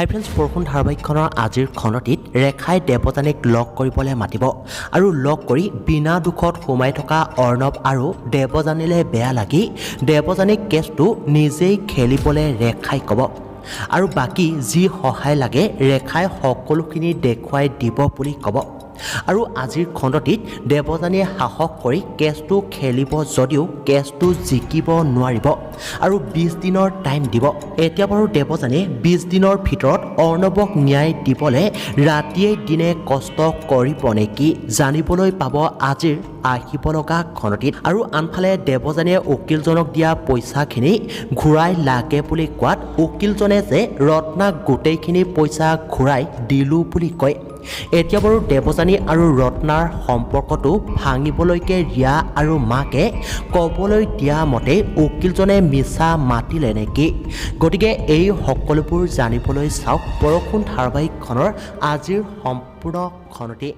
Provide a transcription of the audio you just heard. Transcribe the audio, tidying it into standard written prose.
হাই friends, বৰষুণ ধাৰাবাহিকখনৰ আজিৰ খণ্ডটিত ৰেখাই দেৱযানীক লগ কৰিবলৈ মাতিব আৰু লগ কৰি বিনা দোষত সোমাই থকা অৰ্ণৱ আৰু দেৱযানীলৈ বেয়া লাগি দেৱযানীক কেছটো নিজেই খেলিবলৈ ৰেখাই ক'ব আৰু বাকী যি সহায় লাগে ৰেখাই সকলোখিনি দেখুৱাই দিব বুলি ক'ব। আৰু আজিৰ খণ্ডটিত দেৱযানীয়ে সাহস কৰি কেছটো খেলিব যদিও কেছটো জিকিব নোৱাৰিব আৰু 20 দিনৰ টাইম দিব। এতিয়া বাৰু দেৱযানীয়ে 20 দিনৰ ভিতৰত অৰ্ণৱক ন্যায় দিবলৈ ৰাতিয়ে দিনে কষ্ট কৰিব নেকি, জানিবলৈ পাব আজিৰ আহিব লগা খণ্ডটিত। আৰু আনফালে দেৱযানীয়ে উকিলজনক দিয়া পইচাখিনি ঘূৰাই লাগে বুলি কোৱাত উকিলজনে যে ৰত্নাক গোটেইখিনি পইচা ঘূৰাই দিলোঁ বুলি কয়। এতিয়া বাৰু দেৱযানী আৰু ৰত্নাৰ সম্পৰ্কটো ভাঙিবলৈকে ৰিয়া আৰু মাকে ক'বলৈ দিয়া মতে উকিলজনে মিছা মাতিলে নেকি? গতিকে এই সকলোবোৰ জানিবলৈ চাওক বৰষুণ ধাৰাবাহিকখনৰ আজিৰ সম্পূৰ্ণ খণ্ডটি।